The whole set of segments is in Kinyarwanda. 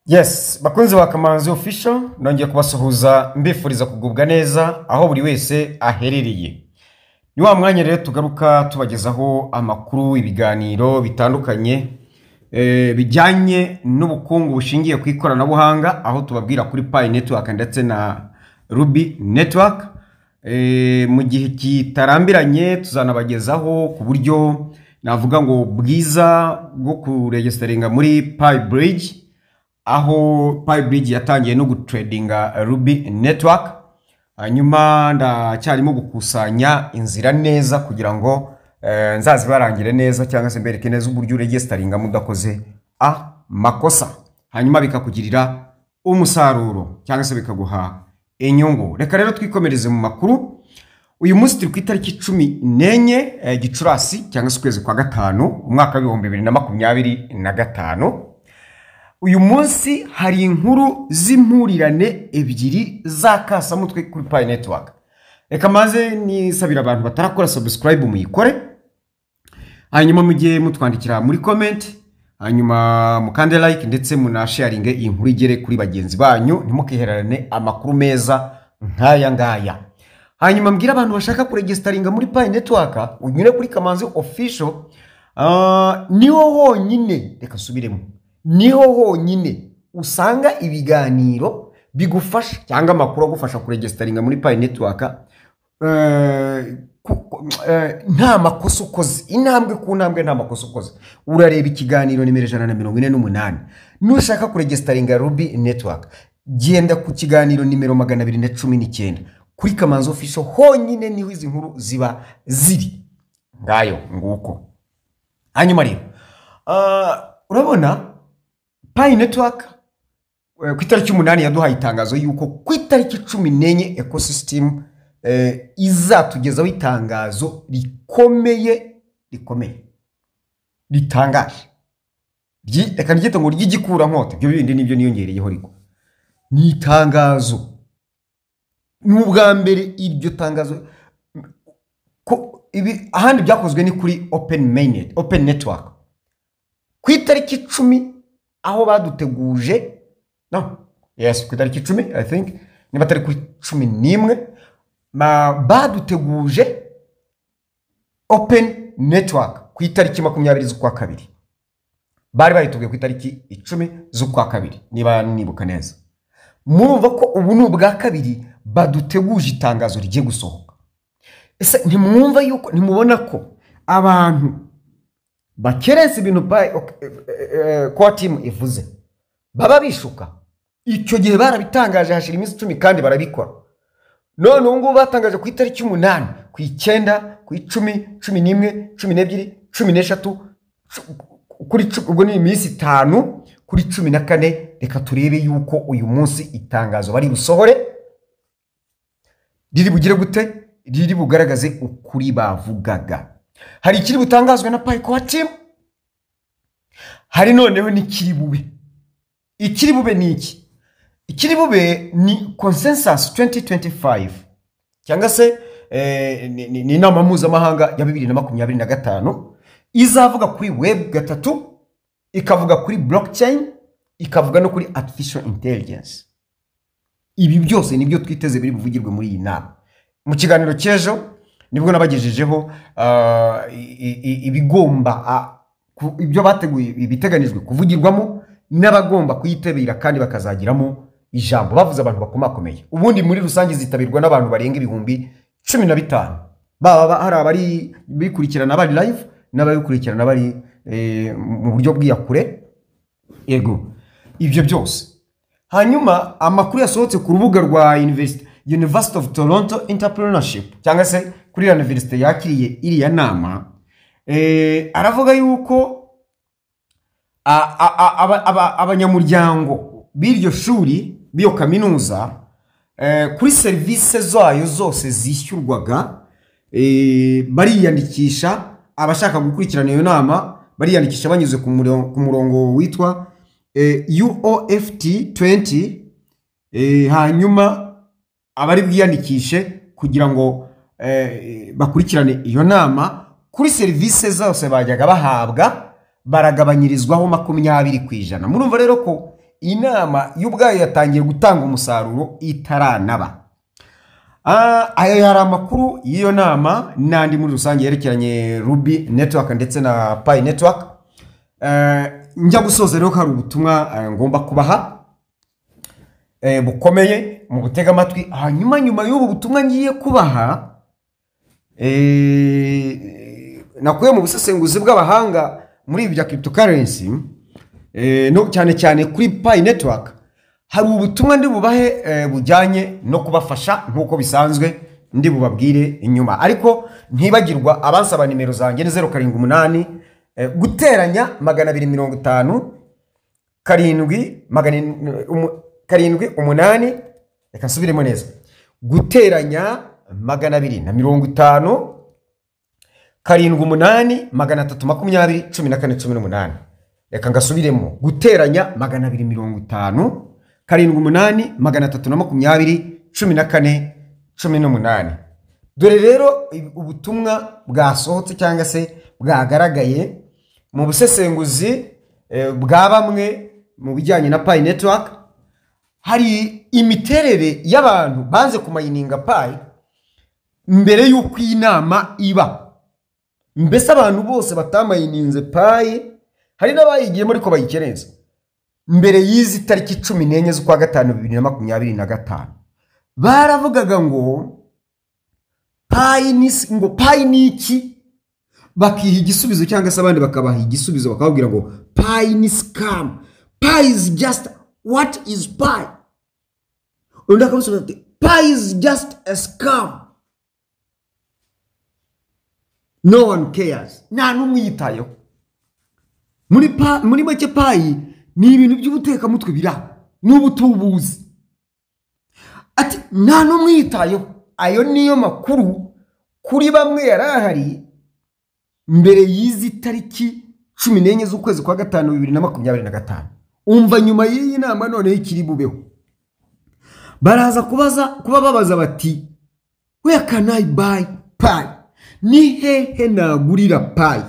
Yes, bakunzi ba Kamanzi Official, nongeye kubasuhuza mbifuriza kugubwa neza aho buri wese aherereye. Ni wa mwanya rero tugaruka tubagezaho amakuru, ibiganiro bitandukanye bijyanye n'ubukungu bushingiye ku ikoranabuhanga, aho tubabwira kuri Pi Network ndetse na Ruby Network. Mu gihe kitarambiranye tuzanabagezaho ku buryo navuga ngo bwiza bwo kuregisteringa muri Pi Bridge, aho Pi Bridge yatangiye no gutradinga Ruby Network. Hanyuma ndacyarimo gukusanya inzira neza kugira ngo nzazibarangire neza, cyangwa se mbereke neza uburyo uregisteringa mudakoze amakosa, hanyuma bikakugirira umusaruro cyangwa se bikaguha inyungu. Reka rero twikomereze mu makuru. Uyu munsi turi ku itariki 14 Gicurasi, cyangwa se ukwezi kwa gatanu, umwaka wa 2025. Uyu munsi hari inkuru z'impurirane ebyiri z'akasamutwe kuri Pi Network. Reka maze nisabira abantu batarakora subscribe muyikore, hanyuma mujye mutwandikira muri comment, hanyuma mukande like ndetse munasharinge iyi nkuru igere kuri bagenzi banyu. Ntimukihererane amakuru meza nk'aya ngaya. Hanyuma mbwira abantu bashaka kuregisteringa muri Pi Network, unyure kuri Kamanzi Official. Niho honyine, reka nsubiremo, niho honyine usanga ibiganiro bigufasha cyangwa amakuru agufasha kuregisteringa muri Pi Network nta makosa ukoze, intambwe ku ntambwe, nta makosa ukoze. Urareba ikiganiro nimero 148. Nushaka kuregisteringa Ruby Network, genda ku kiganiro nimero 219. Kuri Kamanzi Official honyine niho izi nkuru ziba ziri. Ngayo nguko. Hanyuma rero urabona Pi Network ku itariki 8 yaduhaye itangazo yuko ku itariki 14 ecosystem izatugezaho itangazo rikomeye, rikomeye, ritangaje. Reka ryite ngo ry'igikurankota. Ibyo bindi nibyo niyongereyeho, ariko ni itangazo, ni ubwa mbere iryo tangazo ko ibi ahandi byakozwe ni kuri open mainnet, open network, ku itariki 10 aho baduteguje. No, yes, ku itariki 10, I think, niba atari kuri 11, baduteguje open network ku itariki 20 z'ukwa kabiri. Bari bayitubwiye ku itariki 10 z'ukwa kabiri, niba nibuka neza. Murumva ko ubu ni ubwa kabiri baduteguje itangazo rigiye gusohoka. Ese ntimwumva yuko, ntimubona ko abantu bakerensa ibintu core team ivuze baba bishuka? Icyo gihe barabitangaje, hashira iminsi 10 kandi barabikora. None ubu ngubu batangaje ku itariki 8, ku 9, ku 10, 11, 12, 13, kuri ubwo ni iminsi 5, kuri 14. Reka turebe yuko uyu munsi itangazo bari busohore riri bugire gute, riri bugaragaze ukuri bavugaga. Hari ikiri butangazwe na Pi Core Team, hari noneho n'ikiri bube. Ikiri bube ni iki? Ikiri bube ni Consensus 2025, cyangwa se ni inama mpuzamahanga ya 2025 izavuga kuri web 3, ikavuga kuri blockchain, ikavuga no kuri artificial intelligence. Ibi byose nibyo twiteze biri buvugirwe muri iyi nama. Mu kiganiro cy'ejo nibwo nabagejejeho ibigomba ibyo bateguye, ibiteganijwe kuvugirwamo n'abagomba kuyitabira kandi bakazagiramo ijambo. Bavuze abantu bakomakomeye. Ubundi muri rusange zitabirwa n'abantu barenga 15,000, baba hari abari bikurikirana bari live n'ababikurikirana bari mu buryo bw'iyakure. Yego, ibyo byose. Hanyuma amakuru yasohotse ku rubuga rwa University of Toronto Entrepreneurship, cyangwa se kuri iriya university yakiriye iriya nama, aravuga yuko abanyamuryango b'iryo shuri, b'iyo kaminuza, kuri serivisi zayo zose zishyurwaga, bariyandikisha. Abashaka gukurikirana iyo nama bariyandikisha banyuze ku murongo witwa UOFT 20. Hanyuma abari bwiyandikishe kugira ngo bakurikirane iyo nama, kuri serivisi zose bajyaga bahabwa baragabanyirizwaho 20%. Murumva rero ko Inama y'ubwayo yatangiye gutanga umusaruro itaranaba. Aya yari amakuru y'iyo nama n'andi muri rusange yerekeranye Ruby Network ndetse na Pi Network. Njya gusoza rero, hari ubutumwa ngomba kubaha bukomeye mu gutega amatwi. Hanyuma nyuma y'ubu butumwa ngiye kubaha nakuye mu busesenguzi bw'abahanga muri ibi bya cryptocurrency, no cyane cyane kuri Pi Network, hari ubutumwa ndi bubahe bujyanye no kubafasha nk'uko bisanzwe, ndi bubabwire inyuma. Ariko ntibagirwa abansaba nimero zanjye, ni 078 guteranya 250 7 7 8. Reka nsubiremo neza: guteranya 250 7 8 320 14 18. Reka ngasubiremo: guteranya 250 7 8 320 14 18. Dore rero ubutumwa bwasohotse cyangwa se bwagaragaye mu busesenguzi bwa bamwe mu bijyanye na Pi Network. Hari imiterere y'abantu banze kumayininga Pi mbere y'uko iyi nama iba. Mbese abantu bose batamayininze Pi, hari n'abayigiyemo ariko bayikerenza mbere y'izi tariki 14 z'ukwa gatanu 2025, baravugaga ngo Pi ni, ngo Pi ni iki? Bakiha igisubizo cyangwa se abandi bakabaha igisubizo, bakababwira ngo Pi ni scam, Pi is just, what is Pi? Undi akamusubiza ati: "Pi is just a scam, no one cares." Nta n'umwe uyitayeho. Muri make, Pi ni ibintu by'ubutekamutwe biri aho n'ubutubuzi, ati nta n'umwe uyitayeho. Ayo niyo makuru kuri bamwe yari ahari mbere y'izi tariki 14 z'ukwezi kwa gatanu 2025. Umva nyuma y'iyi nama noneho ikiri bubeho. Baraza kubaza, kuba babaza bati: "Where can I buy Pi? Ni hehe nagurira Pi?"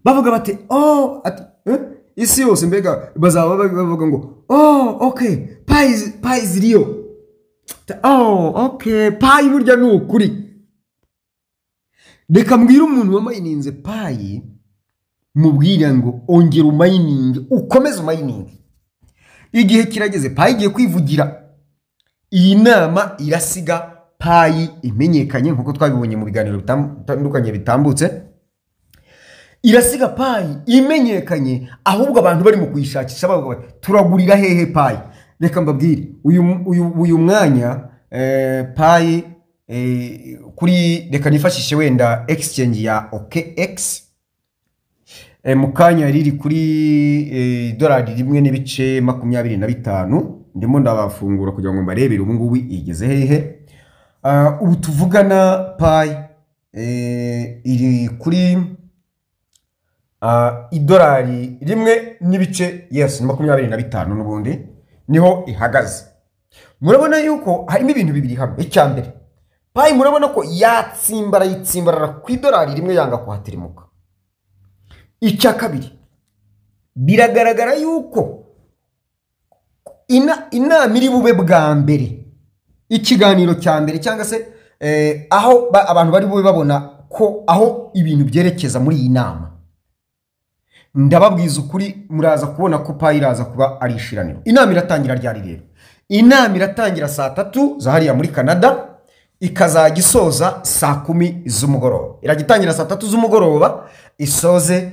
Bavuga bati: "Oh," ati, eh? Isi yose mbega bazaba bavuga ngo: "Oh, okay, Pi is real. Oh, okay, Pi burya ni ukuri." Reka mbwire umuntu wamayininze Pi, mubwire ngo ongera umayininge, ukomeze umayininge, igihe kirageze, Pi igiye kwivugira. Iyi nama irasiga Pi imenyekanye nk'uko twabibonye mu biganiro bitandukanye bitambutse. Irasiga Pi imenyekanye, ahubwo abantu bari mu kuyishakisha bavuga bati: "Turagurira hehe Pi?" Reka mbabwire, uyu mwanya Pi kuri, reka nifashishe wenda exchange ya OKX, mu kanya riri kuri idolari 1.25. Ndimo ndabafungura kugira ngo mbarebere ubu ngubu igeze hehe. Ubu tuvugana Pi iri kuri idolari 1 n'ibice, yes, ni 25 n'ubundi niho ihagaze. Murabona yuko harimo ibintu bibiri hamwe. Icya mbere, Pi murabona ko yatsimbara, yitsimbarara ku idolari 1, yanga kuhatirimuka. Icya kabiri, biragaragara yuko inama iri bube bwa mbere, ikiganiro cya mbere cyangwa se aho abantu bari bube babona ko aho ibintu byerekeza muri iyi nama, ndababwiza ukuri, muraza kubona ko Pi iraza kuba ari ishiraniro. Inama iratangira ryari rero? Inama iratangira saa 3 za hariya muri Canada, ikazajya isoza saa 10 z'umugoroba. Irajya itangira saa 3 z'umugoroba, isoze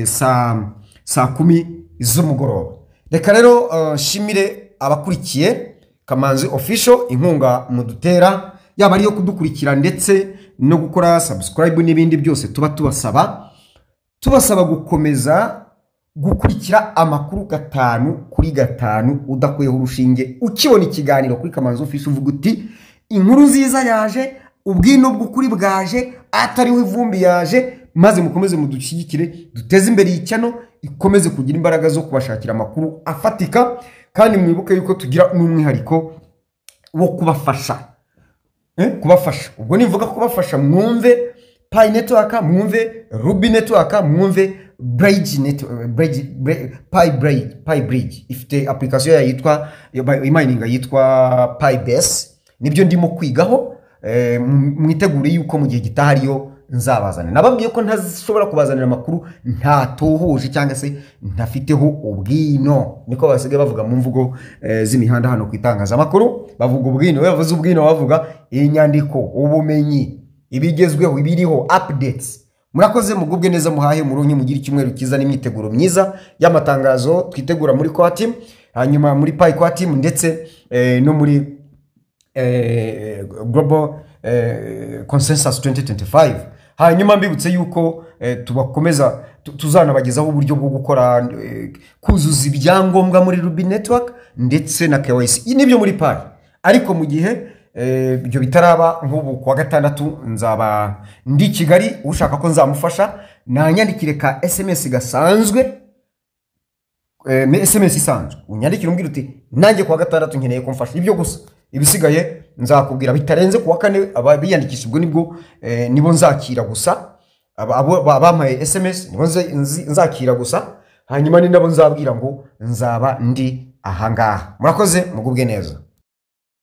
saa 10 z'umugoroba. Reka rero nshimire abakurikiye Kamanzi Official, inkunga mudutera, yaba ariyo kudukurikira ndetse no gukora subscribe n'ibindi byose tuba tubasaba gukomeza gukurikira amakuru gatanu kuri gatanu, udakuyeho urushinge. Ukibona ikiganiro kuri Kamanzi Official uvuga uti: "Inkuru nziza yaje, ubwino bw'ukuri bwaje, atariho ivumbi yaje." Maze mukomeze mudushyigikire, duteze imbere iyi channel, ikomeze kugira imbaraga zo kubashakira amakuru afatika. Kandi mwibuke yuko tugira n'umwihariko wo kubafasha. Kubafasha, ubwo nivuga kubafasha, mwumve Pi Network, mwumve Ruby Network, mwumve Bridge net, Bridge, Pi Bridge, Pi Bridge ifite application yayo yitwa mining yitwa Pi Base. Nibyo ndimo kwigaho. Mwitegure yuko mu gihe gitaha ariyo nzabazanira. Nababwiye ko ntashobora kubazanira amakuru ntatohoje cyangwa se ntafiteho ubwino, niko basigaye bavuga mu mvugo z'imihanda hano ku itangazamakuru. Bavuga ubwino, iyo bavuze ubwino bavuga inyandiko, ubumenyi, ibigezweho, ibiriho, updates. Murakoze, mugubwe neza, muhahe muronke, mugire icyumweru cyiza n'imyiteguro myiza y'amatangazo twitegura muri Core Team, hanyuma muri Pi Core Team, ndetse no muri Global Consensus 2025. Hanyuma mbibutse yuko tubakomeza tuzanabagezaho uburyo bwo gukora, kuzuza ibyangombwa muri Ruby Network ndetse na KYC nibyo muri Pi. Ariko mu gihe ibyo bitaraba, nk'ubu kuwa gatandatu nzaba ndi Kigali. Ushaka ko nzamufasha nanyandikire ka SMS gasanzwe, SMS isanzwe, unyandikire umbwira uti: "Nanjye kuwa gatandatu nkeneye ko mfasha." Ibyo gusa, ibisigaye nzakubwira bitarenze kuwa kane. Biyandikisha ubwo nibwo nibo nzakira gusa. Abo bampaye SMS nibo nzakira gusa, hanyuma ni nabo nzabwira ngo nzaba ndi ahangaha. Murakoze, mugubwe neza.